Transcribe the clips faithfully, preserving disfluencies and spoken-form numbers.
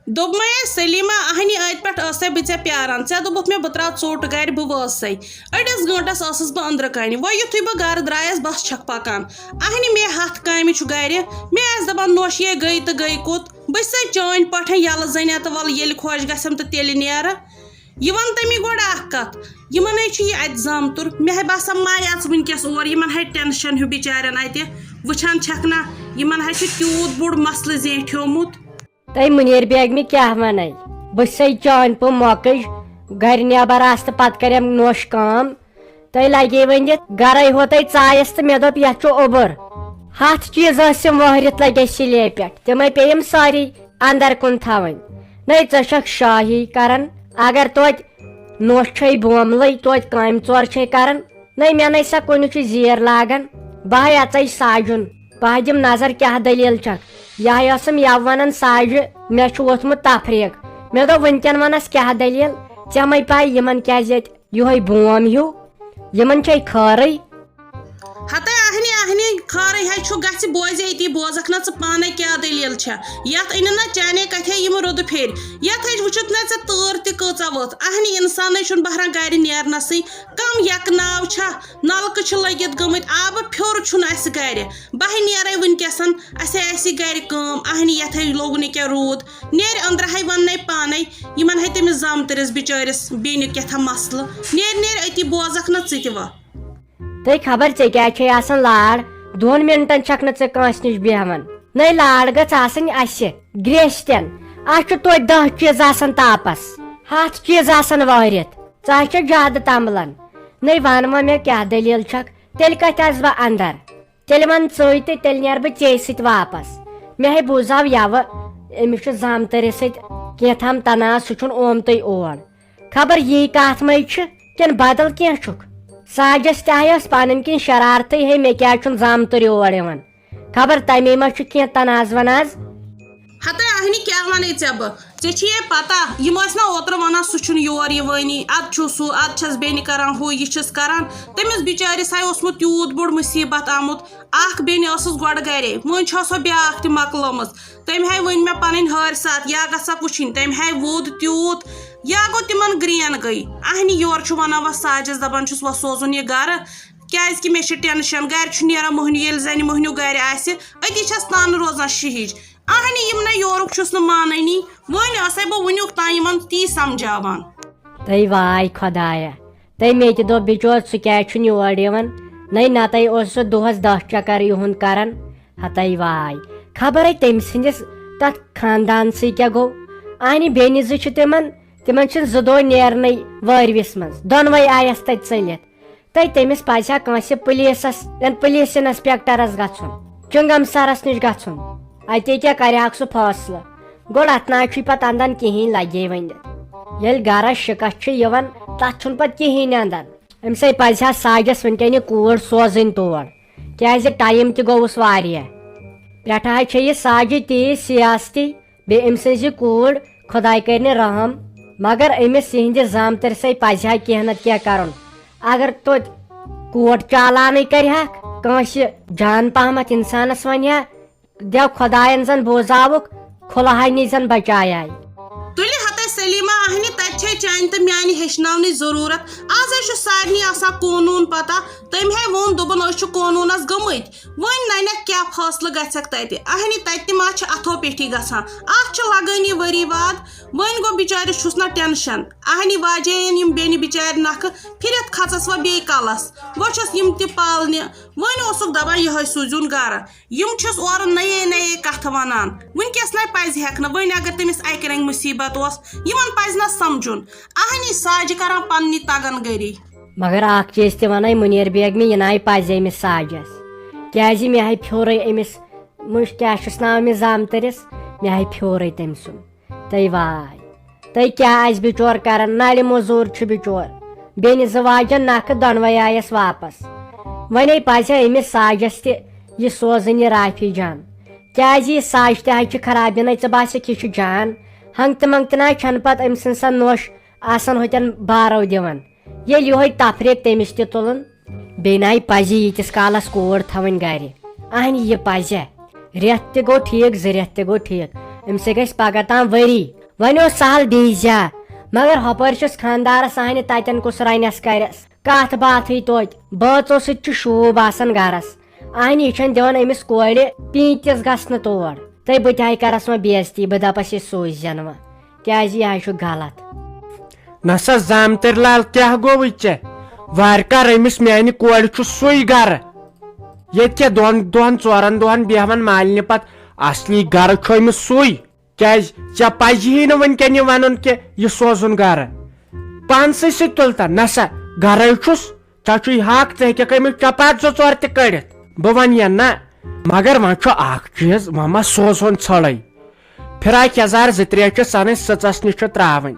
دوٚپمَے سلیمہ، اہنہِ ٲدۍ پٮ۪ٹھ ٲسَے بہٕ ژےٚ پیاران۔ ژےٚ دوٚپُتھ مےٚ بہٕ ترٛاو ژوٚٹ گرِ، بہٕ وٲژٕے۔ أڑِس گٲنٛٹَس ٲسٕس بہٕ أنٛدرٕ کنہِ۔ وۄنۍ یُتھُے بہٕ گرٕ درٛایَس، بس چھَکھ پکان۔ اہنہِ مےٚ ہَتھ کامہِ چھُ گرِ۔ مےٚ آسہِ دپان نوشہِ یے گٔے تہٕ گٔے کوٚت؟ بہٕ چھسَے چٲنۍ پٲٹھۍ یَلہٕ زَنہِ تہٕ وَلہٕ ییٚلہِ خۄش گژھٮ۪م تہٕ تیٚلہِ نیرٕ۔ یہِ وَن تہٕ مےٚ گۄڈٕ اَکھ کَتھ، یِمَن ہے چھُ یہِ اَتہِ زامتُر، مےٚ ہے باسان مَے اَژ وٕنکیٚس اور، یِمَن ہے ٹٮ۪نشَن ہیوٗ بِچارٮ۪ن اَتہِ، وٕچھان چھَکھ نہ، یِمَن ہے چھُ تیوٗت بوٚڑ مسلہٕ زیٹھیومُت۔ تۄہہِ مُنیٖر بیگمہِ کیٛاہ وَنَے؟ بہٕ چھسَے چٲنۍ پٲٹھۍ مۄکٕج، گَرِ نٮ۪بر آسہٕ تہٕ پَتہٕ کَرٮ۪م نوٚش کٲم۔ تۄہہِ لَگے ؤنِتھ گَرَے ہوتَے ژایَس تہٕ مےٚ دوٚپ یَتھ چھُ اوٚبُر۔ ہَتھ چیٖز ٲسِم وٲہرِتھ لَگے سِلے پٮ۪ٹھ، تِمَے پیٚیِم سٲری اندر کُن تھاوٕنۍ۔ نَے ژٕ چھَکھ شاہی کران، اگر توتہِ نوٚش چھے بوملٕے، توتہِ کامہِ ژور چھے کران، نَے مےٚ نَے سا کُنہِ چھُ زیٖر لاگان۔ بہٕ ہاے اَژَے ساجُن، بہٕ ہاے دِم نظر کیٛاہ دٔلیٖل چھَکھ۔ یہِ ہاے ٲسٕم یَوٕ وَنان ساجہِ، مےٚ چھُ ووٚتھمُت تفریٖق۔ مےٚ دوٚپ وٕنکٮ۪ن وَنَس کیٛاہ دٔلیٖل، ژےٚ مَے پَے یِمَن کیٛازِ ییٚتہِ یِہوٚے بوم ہیوٗ، یِمَن چھے خٲرٕے۔ ہتے اہنہِ اہنہِ خٲرٕے ہے چھُ، گژھِ بوزِ أتی، بوزکھ نہ ژٕ پانے کیٛاہ دٔلیٖل چھےٚ۔ یتھ أنِن نہ چانے کتھے یِم رُدٕ پھیرۍ، یتھ ہے وٕچھُتھ نہ ژےٚ تۭر تہِ کۭژاہ وٲژ۔ اہنہِ انسانٕے چھُنہٕ بہران گرِ نیرنسٕے۔ کم یکہٕ ناو چھا؟ نلکہٕ چھِ لٔگِتھ گٔمٕتۍ، آبہٕ پھیوٚر چھُنہٕ اسہِ گرِ۔ بہٕ ہے نیرے وٕنکیٚسن، اسے آسہِ گرِ کٲم۔ اہنہِ یتھ ہے لوٚگ نہٕ کینٛہہ روٗد، نیرِ أنٛدرٕ ہے ونے پانے۔ یِمن ہے تٔمِس زامتٕرِس بِچٲرِس بیٚنہِ کیٛاہ تھا مسلہٕ۔ نیرِ نیرِ أتی، بوزکھ نہ ژٕ تہِ وۄنۍ۔ تہٕ خبر ژےٚ کیٛازِ چھے آسان لاڑ؟ دۄن منٹن چھکھ نہٕ ژٕ کٲنٛسہِ نِش بیہوان۔ نَے لاڑ گٔژھ آسٕنۍ اسہِ گرٛیستٮ۪ن۔ اسہِ چھُ توتہِ دَہ چیٖز آسان تاپس، ہَتھ چیٖز آسان وٲرِتھ۔ ژٕ ہا چھکھ زیادٕ تمبلان۔ نَے وَن وۄنۍ مےٚ کیٛاہ دٔلیٖل چھکھ؟ تیٚلہِ کتہِ آسہٕ بہٕ اندر؟ تیٚلہِ وَن ژٕے تہٕ تیٚلہِ نیرٕ بہٕ ژے سۭتۍ واپس۔ مےٚ ہے بوٗزاو یَوٕ، أمِس چھُ زامتٕرِس سۭتۍ کینٛہہ تام تناز، سُہ چھُنہٕ آمتُے اور۔ خبر یی کتھ مے چھِ کِنہٕ بدل کینٛہہ چھُکھ؟ ساجس تہِ ہاے ٲس پنٕنۍ کِنۍ شرارتٕے، ہے مےٚ کیٛازِ چھُنہٕ زامتُر یور یِوان؟ خبر تمے ما چھُ کینٛہہ تناز وناز؟ ہتے اہنہِ کیٛاہ ونے ژےٚ بہٕ؟ ژےٚ چھے یے پتہ، یِم ٲسۍ نہ اوترٕ ونان سُہ چھُنہٕ یور یِوٲنی، ادٕ چھُ سُہ، ادٕ چھس بیٚنہِ کران ہُہ، یہِ چھِس کران۔ تٔمِس بِچٲرِس ہاے اوسمُت تیوٗت بوٚڑ مُصیبت آمُت، اکھ بیٚنہِ ٲسٕس گۄڈٕ گرے، وۄنۍ چھےٚ سۄ بیاکھ تہِ مۄکلٲمٕژ۔ تٔمۍ ہاے ؤنۍ مےٚ پنٕنۍ ہٲرۍ ساتھ، یا گژھکھ وٕچھِنۍ، تٔمۍ ہاے ووٚد تیوٗت، یا گوٚو تِمن گرین گٔے۔ اہنہِ یورٕ چھُ ونان وۄنۍ ساجس، دپان چھُس وۄنۍ سوزُن یہِ گرٕ، کیازِ کہِ مےٚ چھِ ٹینشن، گرِ چھُ نیران مۄہنیو، ییٚلہِ زنہِ مۄہنیو گرِ آسہِ، أتی چھس تنہٕ روزان شِہِج۔ اہنہِ یِم نہ یورُک چھُس نہٕ مانٲنی، وۄنۍ ٲسے بہٕ وٕنیُک تام یِمن تی سمجھاوان۔ تٔے واے خۄدایا، تٔے مےٚ تہِ دوٚپ بِچور، سُہ کیٛازِ چھُنہٕ یور یِوان؟ نَے نَتَے اوس سُہ دۄہَس دَہ چکر یِہُنٛد کران۔ ہتَے واے، خبرے تٔمۍ سٕنٛدِس تَتھ خاندانسٕے کیٛاہ گوٚو۔ اَہنہِ بیٚنہِ زٕ چھِ تِمن، تِمن چھِنہٕ زٕ دۄہ نیرنٕے وٲرۍوِس منٛز، دۄنوَے آیَس تَتہِ ژٔلِتھ۔ تہٕ تٔمِس پزِ ہا کٲنٛسہِ پُلیٖسس، پُلیٖس انسپیکٹرس گژھُن، چنگم سرس نِش گژھُن۔ اتے کیٛاہ کرِہاکھ سُہ فٲصلہٕ؟ گۄڈٕ اتھ نہ چھُے پتہٕ اندان کِہیٖنۍ، لگے ؤنِتھ۔ ییٚلہِ گرس شِکست چھِ یِوان، تتھ چھُنہٕ پتہٕ کِہیٖنۍ اندان۔ أمِسے پزِ ہا ساجس وٕنکیٚن یہِ کوٗر سوزٕنۍ تور، کیٛازِ ٹایم تہِ گوٚوُس واریاہ۔ پٮ۪ٹھٕ حظ چھےٚ یہِ ساجہِ تیٖژ سیاستی، بیٚیہِ أمۍ سٕنٛز یہِ کوٗر، خۄداے کَرِ نہٕ رحم، مگر أمِس یِہِنٛدِ زامتٕرۍ سٕے پَزِ ہا کینٛہہ نَتہٕ کینٛہہ کَرُن۔ اگر توتہِ کوٹ چالانٕے کَرِ ہاکھ، کٲنٛسہِ جان پَہمَتھ اِنسانَس وَنہِ ہا، دٮ۪و خۄدایَن زَن بوزاوُکھ، کھُلہٕ ہاے نِش زَن بَچایاے۔ تُلہِ ہَتَے سلیمہ اَہنہِ، تَتہِ چھے چانہِ تہٕ میٛانہِ ہیٚچھناونٕچ ضروٗرت۔ آز ہے چھُ سارنٕے آسان قونوٗن پَتہ، تٔمۍ ہے ووٚن، دوٚپُن، أسۍ چھِ قونوٗنَس گٔمٕتۍ۔ وۄنۍ ننٮ۪کھ کیٛاہ فٲصلہٕ گژھٮ۪کھ تَتہِ؟ اہنہِ تَتہِ تہِ ما چھِ اَتھو پیٚٹھی گژھان؟ اَتھ چھِ لگٲنی ؤری واد۔ وۄنۍ گوٚو بِچٲرِس چھُس نہ ٹینشن۔ اہنہِ واجیٚیَن یِم بیٚنہِ بِچارِ نکھٕ پھِرِتھ کھژس وۄنۍ بیٚیہِ کلس۔ وۄنۍ چھس یِم تہِ پالنہِ۔ وۄنۍ اوسُکھ دپان یِہوٚے سوٗزِوُن گرٕ۔ یِم چھِس اورٕ نَیے نَیے کتھٕ ونان۔ وٕنکیٚس نے پزِ ہٮ۪کھ نہٕ۔ وۄنۍ اگر تٔمِس اکہِ رنگہِ مُصیبت اوس، یِمن پزِ نہ سمجُن۔ اہنہِ ساجہِ کران پننہِ تگن گٔری۔ مگر اکھ چیٖز تہِ ونے مُنیر بیگمہِ، یہِ ناے پزِ أمِس ساجس۔ کیازِ مےٚ ہے پھیورے أمِس، مُش-، کیاہ چھُس ناو أمِس زامتٕرِس، مےٚ ہے پھیورے تٔمۍ سُنٛد۔ تٔے واے، تٔے کیاہ آسہِ بِچور کران، نلہِ موٚزوٗر چھُ بِچور۔ بیٚنہِ زٕ واجن نکھٕ، دۄنوے آیس واپس۔ ونے پزِ ہے أمِس ساجس تہِ یہِ سوزٕنۍ، یہِ رافی جان۔ کیازِ یہِ ساجہِ تہِ حظ چھِ خراب، یہِ نے ژٕ باسکھ یہِ چھُ جان۔ ہنٛگتہٕ منٛگتہٕ نہ چھنہٕ پتہٕ أمۍ سٕنٛز سۄ نوٚش آسان ہوٚتٮ۪ن بارو دِوان۔ ییٚلہِ یِہوٚے تفریٖق تٔمِس تہِ تُلُن، بیٚیہِ نَے پَزِ ییٖتِس کالَس کوٗر تھاوٕنۍ گَرِ۔ اَہنہِ، یہِ پَزِ۔ رٮ۪تھ تہِ گوٚو ٹھیٖک، زٕ رٮ۪تھ تہِ گوٚو ٹھیٖک۔ أمِس گژھِ پگاہ تام ؤری۔ وۄنۍ اوس سہل بیٚیہِ زیادٕ، مگر ہۄپٲرۍ چھُس خانٛدارس اہنہِ تتٮ۪ن کُس رنٮ۪س کرٮ۪س۔ کتھ باتھٕے توتہِ، بٲژو سۭتۍ چھُ شوٗب آسان گرس۔ اہنہِ یہِ چھَنہٕ دِوان أمِس کورِ پیٖنتِس گژھنہٕ تور۔ تہٕ بہٕ تہِ ہاے کرس وۄنۍ بے عزتی، بہٕ دپس یہِ سوٗزۍ زٮ۪ن وۄنۍ، کیازِ یہِ ہاے چھُ غلط۔ نہ سا زامتٕرۍ لال، کیٛاہ گوٚوُے ژےٚ؟ وارٕ کر، أمِس میانہِ کورِ چھُ سُے گرٕ۔ ییٚتہِ کیٛاہ دۄن دۄہن ژورن دۄہن بیہوان مالنہِ پتہٕ، اصلی گرٕ چھُ أمِس سُے۔ کیازِ؟ ژےٚ پزِہی نہٕ وٕنکیٚن یہِ ونُن کہِ یہِ سوزُن گرٕ۔ پانسٕے سۭتۍ تُل تن۔ نہ سا، گرے چھُس۔ ژےٚ چھُے حق، ژٕ ہیٚککھ أمِس چپاتھ زٕ ژور تہِ کٔڑِتھ۔ بہٕ ونہٕ یا نہ، مگر وۄنۍ چھُ اکھ چیٖز، وۄنۍ ما سوزہون ژھٔڑے۔ فراق یزار زٕ ترٛےٚ چھِ سنٕنۍ، سٕژس نِش چھِ ترٛاوٕنۍ۔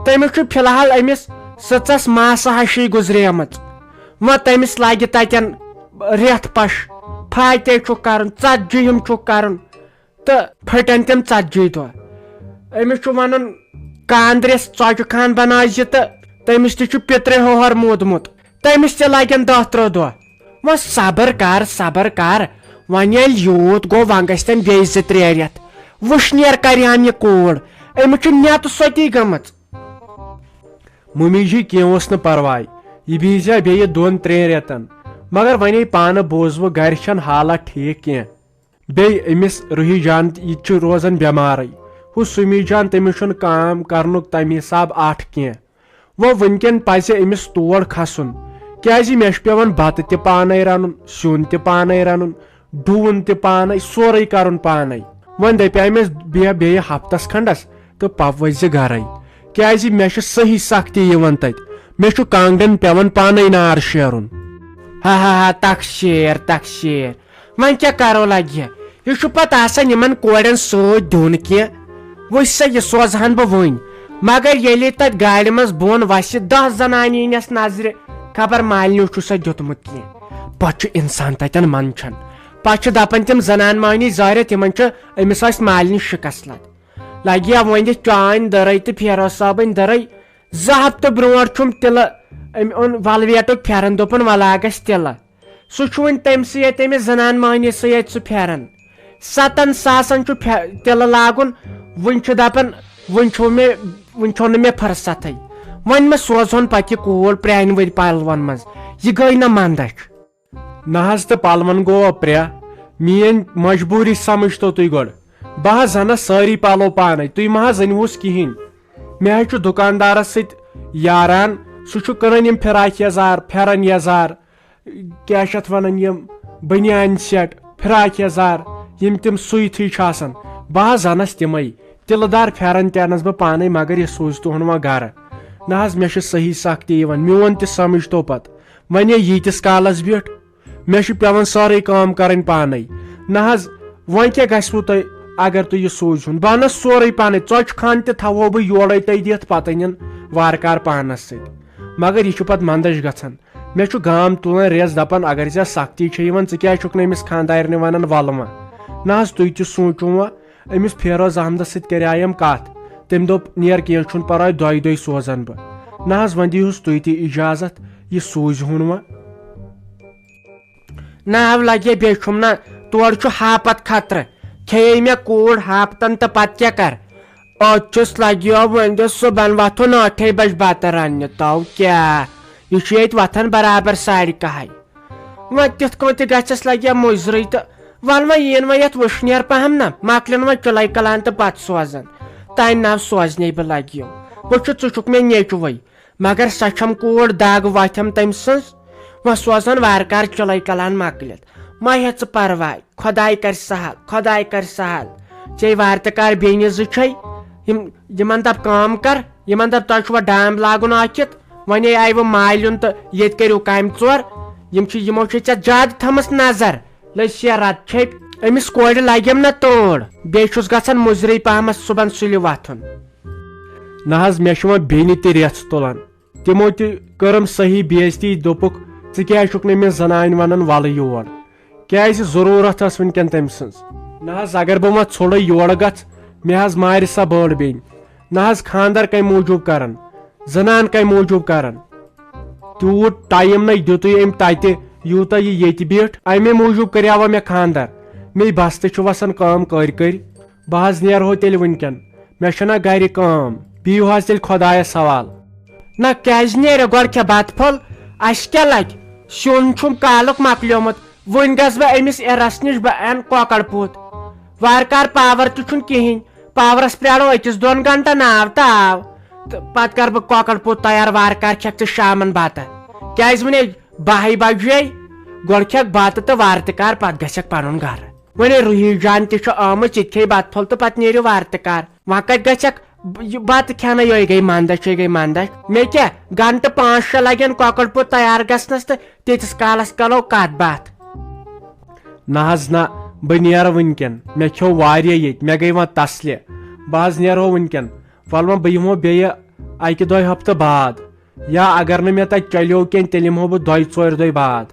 تٔمِس چھُ فی الحال أمِس سٕژس ماسہٕ ہشی گُزریمٕژ۔ وۄنۍ تٔمِس لگہِ تتٮ۪ن رٮ۪تھ پش، فاتح چھُکھ کرُن، ژتجی ہِم چھُکھ کرُن۔ تہٕ پھٔٹن تِم ژتجی دۄہ۔ أمِس چھُ ونُن، کاندرِس ژۄچہِ خان بناو زِ تہٕ تٔمِس تہِ چھُ پِترِ ہوہر موٗدمُت، تٔمِس تہِ لگن دہ ترٕہ دۄہ۔ وۄنۍ صبر کر، صبر کر، وۄنۍ ییٚلہِ یوٗت گوٚو، وۄنۍ گژھِ تٔمۍ بیٚیہِ زٕ ترٛےٚ رٮ۪تھ۔ وٕشنیر کرِ ہم یہِ کوٗر، أمِس چھُ نٮ۪تہٕ سۄتی گٔمٕژ۔ مُمی جی، کینٛہہ اوس نہٕ پرواے، یہِ بیٚہزِ بیٚیہِ دۄن ترٛٮ۪ن رٮ۪تن، مگر وۄنۍ پانہٕ بوٗزوٕ گرِ چھنہٕ حالت ٹھیٖک کینٛہہ۔ بیٚیہِ أمِس روحی جان تہِ، یہِ تہِ چھُ روزان بٮ۪مارٕے۔ ہُہ سُمی جان، تٔمِس چھُنہٕ کٲم کرنُک تَمہِ حساب اَٹھ کینٛہہ۔ وۄنۍ وٕنکٮ۪ن پَزِ أمِس تور کھسُن، کیازِ مےٚ چھُ پٮ۪وان بَتہٕ تہِ پانے رَنُن، سیُن تہِ پانے رَنُن، ڈُوُن تہِ پانے، سورُے کرُن پانے۔ وۄنۍ دَپے مےٚ، بیٚہہ بیٚیہِ ہفتس کھنڈس تہٕ پَپھ ؤسۍ زِ گرے، کیازِ مےٚ چھِ صحیح سختی یِوان تَتہِ۔ مےٚ چھُ کانٛگڑٮ۪ن پٮ۪وان پانے نار شیرُن۔ ہا ہا ہا، تخت شیر، تخت شیر۔ وۄنۍ کیٛاہ کرو لگہِ؟ یہِ چھُ پتہٕ آسان یِمن کورٮ۪ن سۭتۍ دیُن کینٛہہ۔ وٕچھ سا، یہِ سوزہن بہٕ وٕنۍ، مگر ییٚلہِ تتہِ گاڑِ منٛز بۄن وسہِ دہ زنانہٕ یِنس نظرِ، خبر مالنیو چھُ سا دیُتمُت کینٛہہ۔ پتہٕ چھُ انسان تتٮ۪ن منٛدچھان۔ پتہٕ چھِ دپان تِم زنان مۄہنی ظٲہرہ، تِمن چھُ أمِس آسہِ مالنہِ شکست لد۔ لگہِ یا وۄنۍ دِتھ چانۍ دٔرے تہٕ فیروز صٲبٕنۍ دٔرے۔ زٕ ہفتہٕ برونٛٹھ چھُم تِلہٕ أمۍ اوٚن ویلویٹُک پھٮ۪رن، دوٚپُن، وَلا گژھِ تِلہٕ۔ سُہ چھُ وۄنۍ تٔمۍ سٕے یٲتۍ، تٔمِس زنان مۄہنی سٕے یٲتۍ سُہ پھٮ۪رن۔ ستن ساسن چھُ پھٮ۪-، تِلہٕ لاگُن۔ وٕنہِ چھُ دپان، وٕنہِ چھُو مےٚ، وٕنہِ چھو نہٕ مےٚ فرصتھٕے۔ وۄنۍ مہ سوزہون پتہٕ یہِ کوٗر پرٛانہِ ؤرۍ پلون منٛز۔ یہِ گٔے نہ مندچھ۔ نہ حظ، تہٕ پلون گوٚو پرٛہ۔ میٲنۍ مجبوٗری سمجھتو تُہۍ گۄڈٕ۔ بہٕ حظ زنس سٲری پلو پانے، تُہۍ مہ حظ أنۍہوس کِہینۍ۔ مےٚ حظ چھُ دُکاندارس سۭتۍ یاران، سُہ چھُ کٕنان یِم فراک یزار، پھٮ۪رن یزار، کیٛاہ چھِ اَتھ وَنان، یِم بٔنیان سیٹ، فراک یَزار، یِم تِم سُوِتھٕے چھِ آسان، بہٕ حظ اَنَس تِمَے۔ تِلہٕ دار پھٮ۪رَن تہِ اَنَس بہٕ پانَے، مگر یہِ سوٗزۍ تُہُنٛد وۄنۍ گَرٕ۔ نہ حظ، مےٚ چھِ صحیح سختی یِوان، میون تہِ سَمٕجھ تو پَتہٕ۔ وۄنۍ ہے ییٖتِس کالَس بیوٗٹھ، مےٚ چھِ پٮ۪وان سٲرٕے کٲم کَرٕنۍ پانَے۔ نہ حظ، وۄنۍ کیٛاہ گژھِوٕ تۄہہِ اگر تُہۍ یہِ سوٗزِہُن؟ بہٕ اَنَس سورُے پانَے، ژۄچہِ خان تہِ تھاوہو بہٕ یورَے تۄہہِ دِتھ، پَتہٕ أنِن وارٕ کارٕ پانَس سۭتۍ۔ مگر یہِ چھُ پَتہٕ منٛدَچھ گژھان۔ مےٚ چھُ گام تُلان ریس، دَپان، اگر ژےٚ سختی چھےٚ یِوان، ژٕ کیٛازِ چھُکھ نہٕ أمِس خانٛدارنہِ وَنان وَلہٕ وۄنۍ؟ نہ حظ، تُہۍ تہِ سوٗنٛچِو وۄنۍ، أمِس فیروز احمدَس سۭتۍ کَرییَم کَتھ۔ تٔمۍ دوٚپ، نیر، کینٛہہ چھُنہٕ پَرواے، دۄیہِ دۄہہِ سوزَن بہٕ۔ نہ حظ، وۄنۍ دِیٖہُس تُہۍ تہِ اِجازت، یہِ سوٗزِہُن وۄنۍ۔ نہ حظ، لَگے بیٚیہِ چھُم نہ، تورٕ چھُ ہاپت خطرٕ، کھیٚیے مےٚ کوٗر ہاپتن تہٕ پَتہٕ کیٛاہ کَرٕ؟ أتھۍ چھُس لگیو وۄنۍ گوٚژھ صُبحن وۄتھُن ٲٹھے بجہِ بتہٕ رننہِ۔ تو کیٛاہ؟ یہِ چھُ ییٚتہِ وۄتھان برابر ساڑِ کاہہِ۔ وۄنۍ تِتھ کٔنۍ تہِ گژھٮ۪س لگیا مُضرٕے تہٕ وۄنۍ وۄنۍ یِیِن وۄنۍ یتھ وٕشنیر پہم نہ، مۄکلن وۄنۍ چِلے کلان تہٕ پتہٕ سوزن۔ تانۍ نہ سوزنے بہٕ لگیو۔ وۄنۍ چھُ ژٕ چھُکھ مےٚ نیٚچوٕے، مگر سۄ چھم کوٗر دگ وۄتھٮ۪م تٔمۍ سٕنٛز۔ وۄنۍ سوزن وارٕ کارٕ چِلے کلان مۄکلِتھ۔ مہ ہےٚ ژٕ پرواے۔ خۄداے کرِ سہل، خۄداے کرِ سہل۔ ژےٚ وارِ تہٕ کار بیٚنہِ زٕ چھے، یِم، یِمن دپ کٲم کر، یِمن دپ تۄہہِ چھُوا ڈام لاگُن ٲکھِتھ؟ وۄنۍ آیہِ وۄنۍ مالیُن تہٕ ییٚتہِ کٔرِو کامہِ ژور۔ یِم چھِ، یِمو چھِ ژےٚ زیادٕ تھٲمٕژ نظر۔ لٔج سیرت چھے، أمِس کورِ لگٮ۪م نہ تٲر، بیٚیہِ چھُس گژھان مُضرٕے پہمتھ صُبحن سُلہِ وۄتھُن۔ نہ حظ، مےٚ چھُ وۄنۍ بیٚنہِ تہِ رٮ۪ژھ تُلان۔ تِمو تہِ کٔرٕم صحیح بے عزتی، دوٚپُکھ، "ژٕ کیٛازِ چھُکھ نہٕ أمِس زنانہِ ونان وَلہٕ یور؟ کیٛازِ ضروٗرت ٲس وٕنکٮ۪ن تٔمۍ سٕنٛز؟" نہ حظ، اگر بہٕ وۄنۍ ژھوٚرُے یورٕ گژھٕ، مےٚ حظ مارِ سۄ بٔڑ بیٚنہِ۔ نہ حظ، خانٛدر کَمہِ موٗجوٗب کرن؟ زنان کَمہِ موٗجوٗب کرن؟ تیوٗت ٹایم نَے دیُتُے أمۍ تَتہِ، یوٗتاہ یہِ ییٚتہِ بیٖٹھ۔ اَمے موٗجوٗب کریاوا مےٚ خانٛدر۔ مے بستہٕ چھُ وسان کٲم کٔرۍ کٔرۍ۔ بہٕ حظ نیرہو تیٚلہِ وٕنکٮ۪ن، مےٚ چھےٚ نہ گرِ کٲم، بِہِو حظ تیٚلہِ خۄدایس حوال۔ نہ کیازِ نیرِ گۄڈٕ کھےٚ بتہٕ پھوٚل، اسہِ کیٛاہ لگہِ؟ سیُن چھُم کالُک مۄکلیومُت، وۄنۍ گژھٕ بہٕ أمِس اِرس نِش، بہٕ انہٕ کۄکر پوٗت۔ وارٕ کارٕ پاور تہِ چھُنہٕ کِہینۍ، پاورس پرٛارو أکِس دۄن گنٹن، آو تہٕ آو، تہٕ پتہٕ کرٕ بہٕ کۄکر پوٗت تیار، وارٕ کارٕ کھٮ۪کھ ژٕ شامن بتہٕ۔ کیازِ وۄنۍ باہہِ بجے، گۄڈٕ کھٮ۪کھ بتہٕ تہٕ وارٕ تہِ کر، پتہٕ گژھکھ پنُن گرٕ۔ وۄنۍ روحی جان تہِ چھُ آمٕژ، یہِ تہِ کھیٚیہِ بتہٕ پھوٚل تہٕ پتہٕ نیرِ وارٕ تہِ کر۔ وۄنۍ کتہِ گژھکھ؟ ب-، یہِ بتہٕ کھٮ۪نہٕ یۄہے گٔے منٛدچھ، یہِ گٔے منٛدچھ۔ مےٚ کیٛاہ، گنٹہٕ پانٛژھ شےٚ لگن کۄکر پوٗت تیار گژھنس تہٕ تیٖتِس کالس کرو کتھ باتھ۔ نہ حظ نہ، بہٕ نیرٕ وٕنکٮ۪ن، مےٚ کھیوٚو واریاہ ییٚتہِ، مےٚ گٔے وۄنۍ تسلہِ۔ بہٕ حظ نیرہو وٕنکٮ۪ن، وَلہٕ وۄنۍ بہٕ یِمو بیٚیہِ اکہِ دۄیہِ ہفتہٕ بعد، یا اگر نہٕ مےٚ تتہِ چلیو کینٛہہ، تیٚلہِ یِمہو بہٕ دۄیہِ ژورِ دۄہہِ بعد۔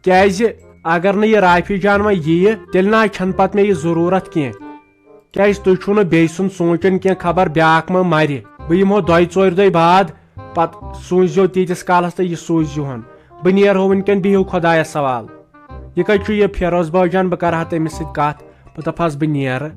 کیازِ اگر نہٕ یہِ رافی جان وۄنۍ یِیہِ، تیٚلہِ نہ حظ چھنہٕ پتہٕ مےٚ یہِ ضروٗرت کینٛہہ۔ کیازِ تُہۍ چھِو نہٕ بیٚیہِ سُنٛد سونٛچان کینٛہہ، خبر بیٛاکھ ما مرِ۔ بہٕ یِمہو دۄیہِ ژورِ دۄہہِ بعد، پتہٕ سوٗزۍزیو تیٖتِس کالس تہٕ یہِ سوٗزۍزِہون۔ بہٕ نیرہو وٕنکٮ۪ن، بِہِو خۄدایس حوال۔ یہِ کتہِ چھُ یہِ فیروز بٲے جان؟ بہٕ کرٕ ہا تٔمِس سۭتۍ کتھ، بہٕ دپہٕ ہس بہٕ نیرٕ۔